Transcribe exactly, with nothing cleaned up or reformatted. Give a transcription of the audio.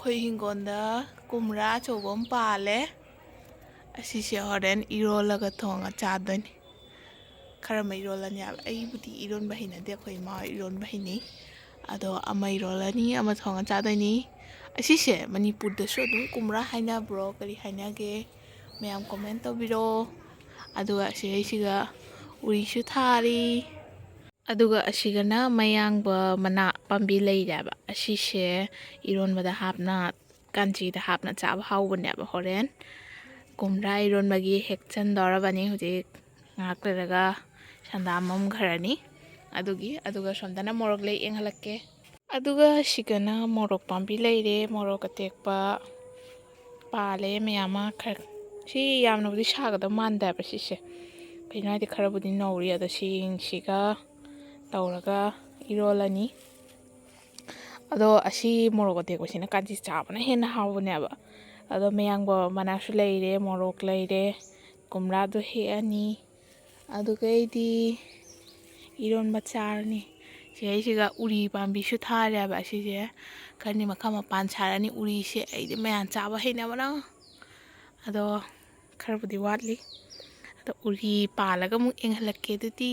ꯑꯩꯈꯣꯏ ꯍꯤꯡꯒꯣꯜꯗ ꯀꯨꯝꯔꯥ ꯑꯆꯧꯕ ꯑꯃ ꯄꯥꯜꯂꯦ꯫ ꯑꯁꯤꯁꯦ ꯍꯣꯔꯦꯟ ꯏꯔꯣꯜꯂꯒ ꯊꯣꯡꯉ ꯆꯥꯗꯣꯏꯅꯤ꯫ ꯈꯔ ꯑꯃ ꯏꯔꯣꯜꯂꯅꯤ ꯍꯥꯏꯕ꯫ ꯑꯩꯕꯨꯗꯤ ꯏꯔꯣꯟꯕ ꯍꯩꯅꯗꯦ, ꯑꯩꯈꯣꯏ ꯏꯃꯥ ꯍꯣꯏ ꯏꯔꯣꯟꯕ ꯍꯩꯅꯩ꯫ ꯑꯗꯣ ꯑꯃ ꯏꯔꯣꯜꯂꯅꯤ, ꯑꯃ ꯊꯣꯡꯉ ꯆꯥꯗꯣꯏꯅꯤ꯫ ꯑꯁꯤꯁꯦ ꯃꯅꯤꯄꯨꯔꯗꯁꯨ ꯑꯗꯨꯝ ꯀꯨꯝꯔꯥ ꯍꯥꯏꯅꯕ꯭ꯔꯣ, ꯀꯔꯤ ꯍꯥꯏꯅꯒꯦ? ꯃꯌꯥꯝ comment ꯇꯧꯕꯤꯔꯣ꯫ ꯑꯗꯨꯒ ꯑꯁꯤꯒꯩꯁꯤꯒ ꯎꯔꯤꯁꯨ ꯊꯥꯔꯤ꯫ ꯑꯗꯨꯒ ꯑꯁꯤꯒꯅ ꯃꯌꯥꯡꯕ ꯃꯅꯥ ꯄꯥꯝꯕꯤ ꯂꯩꯔꯦꯕ꯫ ꯑꯁꯤꯁꯦ ꯏꯔꯣꯟꯕꯗ ꯍꯥꯞꯅ, ꯀꯥꯟꯆꯤꯗ ꯍꯥꯞꯅ ꯆꯥꯕ ꯍꯥꯎꯕꯅꯦꯕ꯫ ꯍꯣꯔꯦꯟ ꯀꯨꯝꯔꯥ ꯏꯔꯣꯟꯕꯒꯤ ꯍꯦꯛꯆꯟꯗꯧꯔꯕꯅꯤ꯫ ꯍꯧꯖꯤꯛ ꯉꯥꯏꯍꯥꯛ ꯂꯩꯔꯒ ꯁꯟꯗꯥ ꯃꯝꯈ꯭ꯔꯅꯤ꯫ ꯑꯗꯨꯒꯤ, ꯑꯗꯨꯒ ꯁꯣꯝꯗꯅ ꯃꯣꯔꯣꯛ ꯂꯩ ꯌꯦꯡꯍꯜꯂꯛꯀꯦ꯫ ꯑꯗꯨꯒ ꯁꯤꯒꯅ ꯃꯣꯔꯣꯛ ꯄꯥꯝꯕꯤ ꯂꯩꯔꯦ, ꯃꯣꯔꯣꯛ ꯑꯇꯦꯛꯄ ꯄꯥꯜꯂꯦ ꯃꯌꯥꯝ ꯑꯃ꯫ ꯈꯔ, ꯁꯤ ꯌꯥꯝꯅꯕꯨꯗꯤ ꯁꯥꯒꯗꯕ ꯃꯥꯟꯗꯦꯕ ꯁꯤꯁꯦ, ꯀꯩꯅꯣ ꯍꯥꯏꯗꯤ ꯈꯔꯕꯨꯗꯤ ꯅꯧꯔꯤ꯫ ꯑꯗꯣ ꯁꯤꯁꯤꯒ ꯇꯧꯔꯒ ꯏꯔꯣꯜꯂꯅꯤ꯫ ꯑꯗꯣ ꯑꯁꯤ ꯃꯣꯔꯣꯛ ꯑꯇꯦꯛꯄꯁꯤꯅ ꯀꯥꯟꯆꯤ ꯆꯥꯕꯅ ꯍꯦꯟꯅ ꯍꯥꯎꯕꯅꯦꯕ꯫ ꯑꯗꯣ ꯃꯌꯥꯡꯕ ꯃꯅꯥꯁꯨ ꯂꯩꯔꯦ, ꯃꯣꯔꯣꯛ ꯂꯩꯔꯦ, ꯀꯨꯝꯔꯥꯗꯣ ꯍꯦꯛꯑꯅꯤ꯫ ꯑꯗꯨꯒꯩꯗꯤ ꯏꯔꯣꯟꯕ ꯆꯥꯔꯅꯤ꯫ ꯁꯤꯗꯩꯁꯤꯒ ꯎꯔꯤ ꯄꯥꯝꯕꯤꯁꯨ ꯊꯥꯔꯦꯕ꯫ ꯑꯁꯤꯁꯦ ꯈꯔꯅꯤ ꯃꯈꯥ ꯃꯄꯥꯟ ꯁꯥꯔꯅꯤ꯫ ꯎꯔꯤꯁꯦ ꯑꯩꯗꯤ ꯃꯌꯥꯝ ꯆꯥꯕ ꯍꯩꯅꯕꯅ꯫ ꯑꯗꯣ ꯈꯔꯕꯨꯗꯤ ꯋꯥꯠꯂꯤ꯫ ꯑꯗꯣ ꯎꯔꯤ ꯄꯥꯜꯂꯒ ꯑꯃꯨꯛ ꯌꯦꯡꯍꯜꯂꯛꯀꯦ ꯑꯗꯨꯗꯤ꯫